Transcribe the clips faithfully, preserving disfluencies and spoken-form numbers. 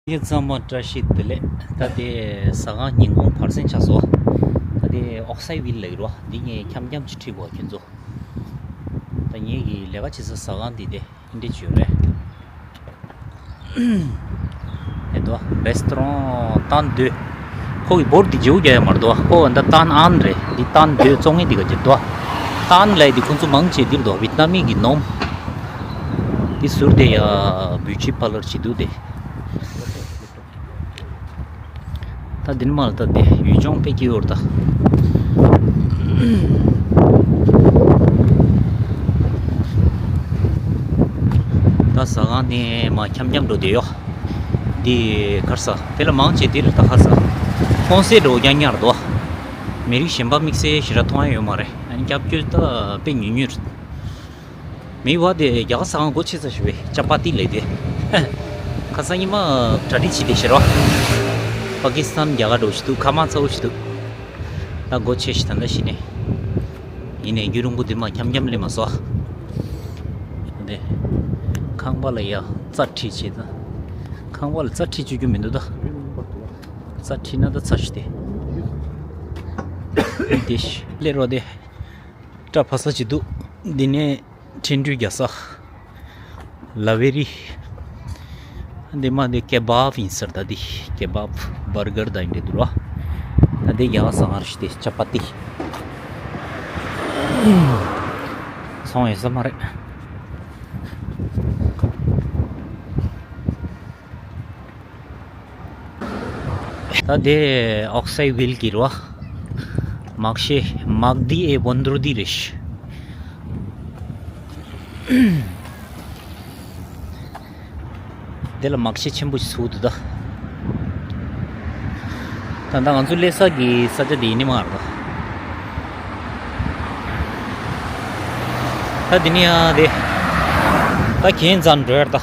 ངེད་ཚང་མ་བཀྲ་ཤིས་བདེ་ལེགས། ད་དེ་ཟ་ཁང་ཉིན་གུང་བར་གསེང་ཆགས་སོང་། ད་དེ་ཨོག་སའི་ཝིལ་ལབ་ཀྱི་རེད་པ། འདི་ངས་འཁྱམ་འཁྱམ་ཅིག་ཁྲིད་དགོས་ཁྱེད་ཚོ། ད་ངེད་ཀྱི་ལས་ཀ་བྱེད་ས་ཟ་ཁང་འདི་དེ་འདི་བྱོས་རེད། ཨེ་དོ། རེས་ཏོ་རོང་ཏན་དུ། ཁོ་གི་བོར་འདི་བརྗེ་པོ་རྒྱག་ཡ་མ་རེད་དོ། ཁོ་འདི་ཏན་ཨན་རེད། འདི་ཏན་དུ་བཙོང་མཁན་འདི་ག་བརྗེ་དོ། ཏན་ལབ་འདི་ཁོང་ཚོ་མང་ཆེ་འདིར་དོ། ཝེད་ནམ་མི་གི་ནོམ། འདི་ཟུར་དེ་ཡ་བུ་ཆི་པ་ལར་བྱེད་འདུག་དེ། ད་འདི་ནས་མར་ལྟ་སྟེ་ཡུལ་ལྗོངས་དཔེ་སྐྱིད་པོ་རེད་ད། ད་ཟ་ཁང་ནས་མར་འཁྱམ་འཁྱམ་འགྲོ་བསྡད་ཡོད། འདི་གར་ས་དེ་ལ་མང་ཆེ་འདིར་ད་གར་ས་ཁོང་སེ་འགྲོ་རྐྱང་རྐྱང་རེད་དོ། མི་རིགས་གཞན་པ་དམིགས་བསལ་ཞེ་དྲག་མཐོང་ཡ་ཡོད་མ་རེད། ཨ་ནི་སྐྱབས་བཅོལ་ད་དཔེ་ཉུང་ཉུང་རེད། མི་བ་དེ་རྒྱ་གར་ཟ་ཁང་སྒོ་ཕྱེ་ས་ཞིག་བས་ཅ་པ་ཏི་ལབ་དེ། ཁ་སང་ཉི་མ་གྲ་སྒྲིག་བྱས་ཏེ་ཤི་རོ། པ་ཀི་སི་ཐན་རྒྱ་གར་འགྲོ་ཞིག་འདུག་ཁ་མང་ཚ་བོ་ཞིག་འདུག་ད་སྒོ་ཕྱེ་ཞིག་ད་ལྟ་ཤི་ནས། ཡིན་ནས་རྒྱུན་རིང་པོ་དེ་མ་འཁྱམ་འཁྱམ་ལས་མ་སོ། དེ། ཁང་པ་ལ་ཡ་རྩྭ་ཁྲིད་བྱེད་ད། ཁང་པ་ལ་རྩྭ་ཁྲིད་བཅུག་རྒྱུ་མི་འདུག་ད། རྩྭ་ཁྲིད་ན་ད་ཚ་ཞིག་དེ། དེ་ཤི་ལས་རོ་དེ། སྐྲ་ཕ་ས་ཅིག་འདུག་འདི་ནས་འཕྲིན་འཕྲུལ་རྒྱག་ས། ལ་བེ་རི། འདི་མ་འདི་ཀེ་བབ་ཡིན་ཟེར། ད་འདི་ཀེ་བབ་བར་གར་དང་འདྲ་འདུག་ར། ད་འདི་རྒྱ་གར་ཟ་ཁང་རེད་ཤག་དེ་ཅ་པ་ཏི། ཚོང་ཡོད་ས་མ་རེད། ད་དེ་ཨོག་སའི་ཝིལ་གྱི་རེད་པ། མག་ཤེས་མག་དི་ཨེ་བོན་དུར་དི་རེད་ཤག་དེ་ལ་མག་ཤེས་ཆེན་པོ་ཞིག་ཚུགས་འདུག་ད། ད་ལྟ་ང་ཚོ་སླེབས་ས་གི་ས་ཆ་དེ་ཡིན་ནི་མ་རེད་ད། ད་འདི་ནས་ཡར་དེ། ད་གྱེན་འཛེགས་འགྲོ་ཡ་རེད་ད།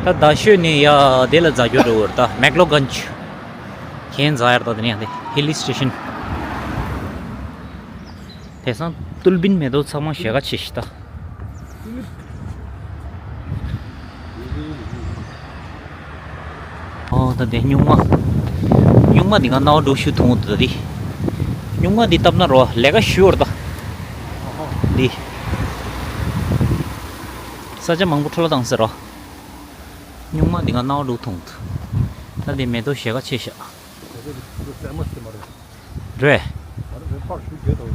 ད་རྡ་ཤོད་ནས་ཡར་དེ་ལ་འཛེགས་རྒྱུ་འགྲོ་གི་རེད་ད། མེག་ལོ་གན་ཇི། གྱེན་འཛེགས་ཡ་རེད་ད། འདི་ནས་ཡར་དེ་ཧི་ལི་སི་ཊེ་ཤན། དེང་སང་ཏུལ་བིན་མེ་ཏོག་ཚང་མ་ཞལ་ཁ་ཕྱེ་ཤག་ད། ཨོ་ད་དེ་སྨྱུག་མ། སྨྱུག་མ་འདི་ང་རྣ་བ་འགྲོ་ཤུ་ཐུང་འདུག་ད་དེ། སྨྱུག་མ་འདི་བཏབ་ན་རོ་ལས་ཀ་ཞུ་བར་ད། འདི། ས་ཆ་མང་པོ་འཕྲོ་བརླག་བཏང་ཟེར་རོ། སྨྱུག་མ་འདི་ང་རྣ་བ་འགྲོ་ཐུང་འདུག་ད་དེ་མེ་ཏོག་ཞལ་ཁ་ཕྱེ་ཤག་རེད།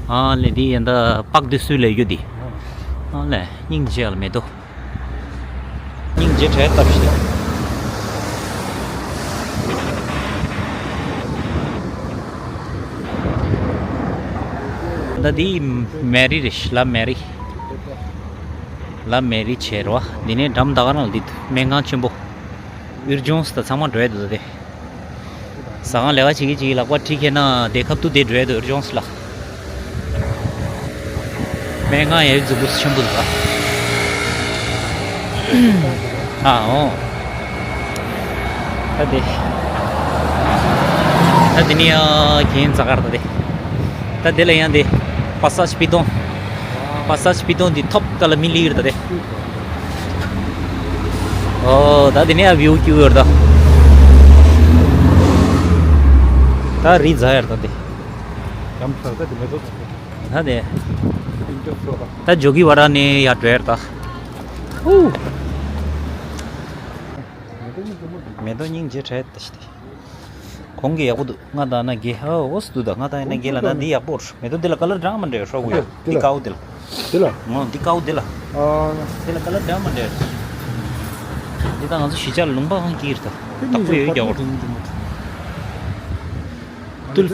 ཨ་ལེ་འདི་ཡན་ད་པགས་འདི་སུས་ལས་རྒྱུ་འདི། ཨ་ལེ་སྙིང་རྗེ་ལ་མེ་ཏོག་སྙིང་རྗེ་བྲལ་སྟབས་ཤིག་ད་འདི་མེ་རི་རེད་ཤག་ལ་མེ་རི། ལ་མེ་རི་བྱས་རོ། འདི་ནས་འགྲམ་ད་ག་རང་འདི་སྨན་ཁང་ཆེན་པོ། ཨུར་ཇོན་སི་ད་ཚང་མ་འགྲོ་ཡ་འདུག་ད་དེ། ཟ་ཁང་ལས་ཀ་བྱེད་ཀྱི་བྱེད་ཀྱི་ལག་པ་ཁྲིད་མཁན་ན་དེ་ཁབ་ཏུ་དེ་འགྲོ་ཡ་འདུག་ཨུར་ཇོན་སི་ལ། སྨན་ཁང་ཡ་ཡི་འཛུགས་པོ་ཆེན་པོ་འདུག་ད། ཨ་འོ། ད་དེ། ད་དེ་ནས་ཡ་གྱེན་འཛེགས་ཀ་རེད་ད་དེ། ད་དེ་ལ་ཡང་དེ། པ་སཱཇ་པི་ཏོང་། པ་སཱཇ་པི་ཏོང་འདི་ཐོབ་ད་ལ་མི་ལི་ཡོད་རེད་ད་དེ། ཨོ་ད་དེ་ནས་ཡ་བིའུ་སྐྱིད་པོ་ཡོད་རེད་ད། ད་རི་འཛེགས་ཡ་རེད་ད་དེ། ད་དེ། ད་ཇོ་གི་ཝ་ར་ནས་ཡར་འགྲོ་ཡ་རེད་ད། ཧུ། མེ་ཏོག་སྙིང་རྗེ་བྲལ་ད་ཤི་དེ། གོང་གི་ཡག་པོ་འདུག་ང་དང་ན་དགེ་ཧ་འོ་སི་འདུག་ད་ང་དང་ཡིན་ན་དགེ་ལ་ད་འདི་ཡག་པོ་རེད། མེ་ཏོག་འདི་ལ་ཀ་ལར་འདྲ་མི་འདྲ་ཡོད་ཧྲོག་གི་ཡོད། འདི་ཀའོ་འདི་ལ། འདི་ལ། ངོ་འདི་ཀའོ་འདི་ལ། ཨ། འདི་ལ་ཀ་ལར་འདྲ་མི་འདྲ་ཡོད། འདི་ད་ང་ཚོ་གཞིས་ཆགས་ལུང་པ་གང་གི་རེད་ད། དག་པོ་ཡོད་རྒྱག་པ་རེད། ཏུལ།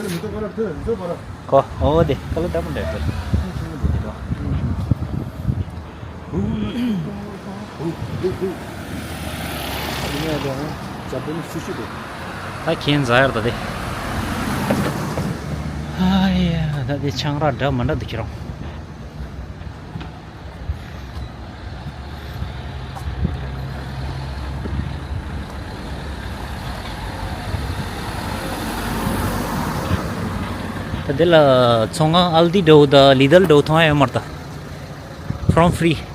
གོ་འོ་དེ་ཀ་ལར་འདྲ་མི་འདྲ་ཡོད་ད། ད་གྱེན་འཛེགས་ཡ་རེད་ད་དེ། ཨ་ཡ་ད་དེ་ཆང་རག་འདྲ་མི་འདྲ་འདུག་ཁྱེད་རང་། ད་དེ་ལ་ཚོང་ཁང་ཨལ་དི་འདྲ་བོ་དང་ལི་དལ་འདྲ་བོ་མཐོང་ཡ་ཡོད་མ་རེད་ད། From free།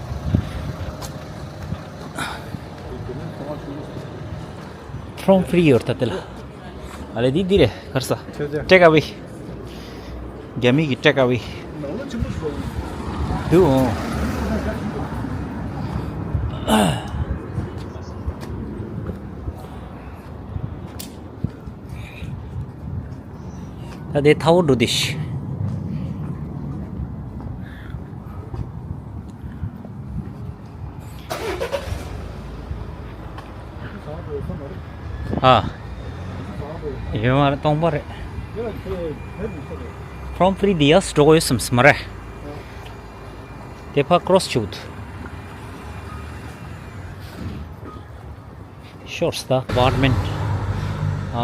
From free ཡོད་ད་དེ་ལ། ཨ་ལེ་འདི་འདི་རེད་གར་ས། ཆོས་ཆོས། Take away། རྒྱ་མི་གི་take away། ནང་ལོ་ཆེན་པོ་ཞིག་འདུག་ཨོ། ད་དེ་ཐའོ་འགྲོ་དེ་ཤི། ཨ། ཡོད་མ་རེད་སྟོང་པ་རེད། From free དེ་ཡས་འགྲོ་གོ་ཡོད་སམ་སི་མ་རེད། དེ་ཕ་cross བྱུག Shorts the apartment. ཨ།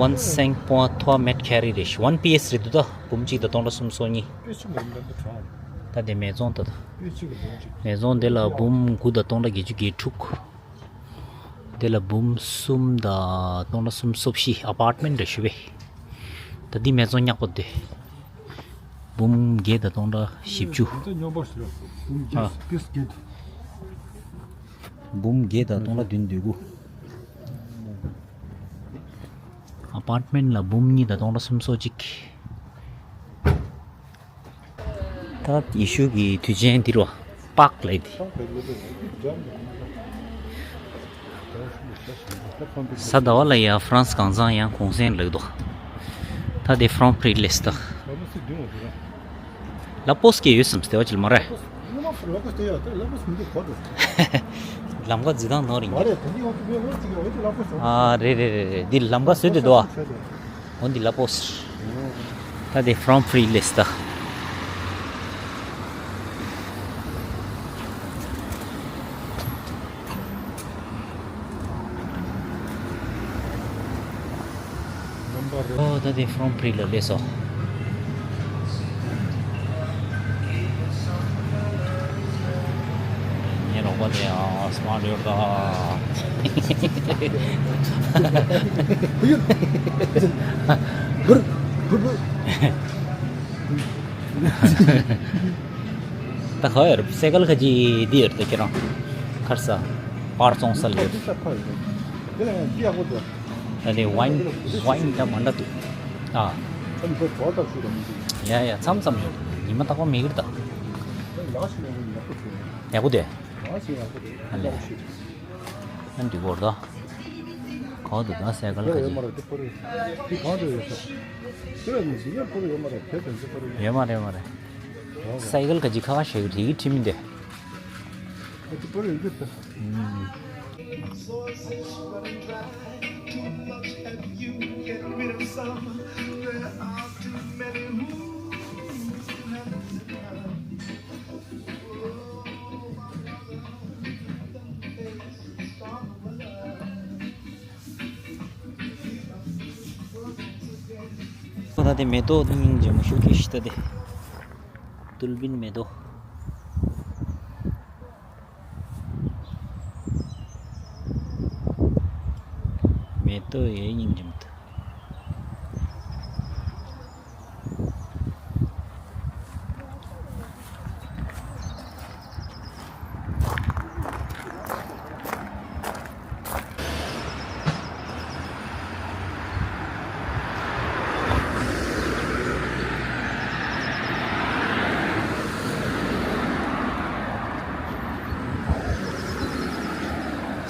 one cinq point trois mètres carrés རེད། one P S རེད་འདུག་ད་འབུམ་གཅིག་དང་སྟོང་ཕྲག་སུམ་ཅུ་སོ་གཉིས། ད་དེ་མེ་ཛོན་ད་ད། མེ་ཛོན་དེ་ལ་འབུམ་དགུ་དང་སྟོང་ཕྲག་བརྒྱད་ཅུ་གྱ་དྲུག་དེ་ལ་འབུམ་གསུམ་དང་སྟོང་ཕྲག་སུམ་ཅུ་སོ་བཞི། ཨ་པར་ཊི་མེན་ཊི་རེད་ཞུ་བས། ད་འདི་མེ་ཛོན་ཉག་པོ་དེ། འབུམ་བརྒྱད་དང་སྟོང་ཕྲག་བཞི་བཅུ། འདི་སྙོམས་པོ་ཞིག་རེད། འབུམ་བརྒྱད། ཨ། ཏིས་བརྒྱད། འབུམ་བརྒྱད་དང་སྟོང་ཕྲག་བདུན་དོན་དགུ། ཨ་པར་ཊི་མེན་ཊི་ལ་འབུམ་གཉིས་དང་སྟོང་ཕྲག་སུམ་ཅུ་སོ་གཅིག་ད་ཡེ་ཤུ་གི་དུས་ཆེན་འདི་རུ་པག་ལས་འདི། ས་ཟླ་བ་ལ་ཡ་ཧྥ་རན་སི་གང་ཚང་ཡང་གུང་སེང་ལགས་འདུག་ད་དེ་ཧྥ་རན་སི་ལས་ད། ལ་པོ་སི་སྐད་ཡོད་སམ་སྟེ་བ་ཅིལ་མ་རེད། ལམ་ཁ་འཛི་དང་ནོར་ཡིན། ཨ་རེད་རེད་རེད་རེད། འདི་ལམ་ཁ་བཟོས་ཏེ་འདུག་ཨ། འོ་འདི་ལ་པོ་སི། ད་དེ་ཧྥ་རན་སི་ལས་ད། ཨོ་ད་དེ་ཧྥ་རན་སི་ལ་སླེབས་སོང་། ངའི་རོགས་པ་དེ་ཨ་སི་མ་ཊི་ཡོད་ད། ད་ག་ཡར་སེ་གལ་ཁ་ཅིག་འདི་ཡོད་ད་ཁྱེད་རང་། ཁར་ས། པར་བཙོང་ས་ལ་ཡོད། ད་དེ་ཝའིན་ཝའིན་འདྲ་མ་འདྲ་འདུག་ཨ། ཡ་ཡ་མཚམས་མཚམས་ཡོད། ཉི་མ་རྟག་པར་མེད་ཀྱི་རེད་ད། ཡག་པོ་དེ། ཨ་ལས། ཨ་འདི་བོར་ད། གང་འདུག་ད་སེ་གལ་ཁ་ཅིག་ཡོད་མ་རེད་མ་རེད། སེ་གལ་ཁ་ཅིག་ཁ་ཁ་ཤས་ཀྱི་རིགས་ཁྲིམས་མི་འདི། ཁོ་ད་དེ་མེ་ཏོག་སྙིང་རྗེ་མོ་ཤུགས་ཀྱིས་ཤི་ད་དེ། ཏུལ་བིན་མེ་ཏོག་མེ་ཏོག་ཡེ་སྙིང་རྗེ་མོ་ད།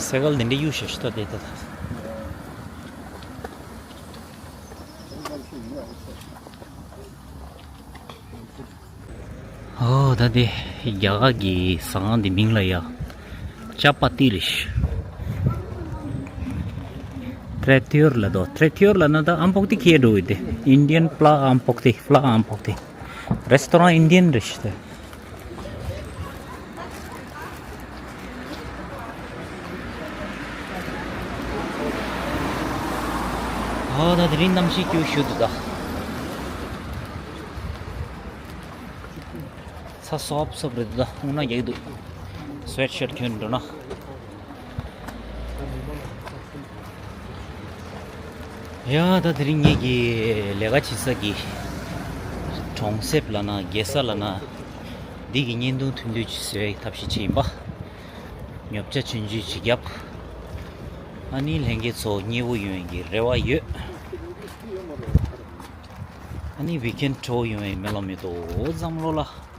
སེ་གལ་འདི་འདྲའི་གཡུག་ཞེས་ཤི་ད་དེ་ད་ད། ཨོ་ད་དེ་རྒྱ་གར་གྱི་ཟ་ཁང་དེ་མིང་ལ་ཡ་ཅ་པ་ཏི་རེད་ཤག་ཏྲེ་ཐིའོར་ལ་དོ། ཏྲེ་ཐིའོར་ལ་ན་ད་ཨམ་པོག་ཏི་ཁྱེར་འགྲོ་འོས་ཏེ། ཨིན་ཌི་ཡན་པླ་ཨམ་པོག་ཏི། པླ་ཨམ་པོག་ཏི། རེ་སི་ཏོ་རང་ཨིན་ཌི་ཡན་རེད་ཤག་ཏེ། ཨོ་ད་དེ་རིང་གནམ་གཤིས་སྐྱོ་ཤོས་འདུག་ད། ཚ་སོབ་སོབ་རེད་འདུག་ད། འོ་ན་རྒྱག་གི་འདུག་སུ་ཝེ་ཊི་ཤར་ཊི་གྱོན་འགྲོ་ན། ཡ་ད་དེ་རིང་ངེད་ཀྱི་ལས་ཀ་བྱེད་ས་ཀྱི་གྲོང་གསེབ་ལ་ན་རྒྱལ་ས་ལ་ན་འདི་གི་བརྙན་ཐུང་ཐུང་ཐུང་ཅིག་བཟོ་ཡའི་ཐབས་ཤེས་བྱེད་ཡིན་པ། ཉོ་ཆ་ཆུང་ཆུང་ཅིག་བརྒྱབ། ཨ་ནི་ལྷན་རྒྱས་ཚོ་མཉེས་པོ་ཡོང་གི་རེ་བ་ཡོད། ཨ་ནི་ཝི་ཀེན་ཌི་ཡོང་གི་མེད་ལོ་མེད་དོ་འཛམ་གླིང་ལ།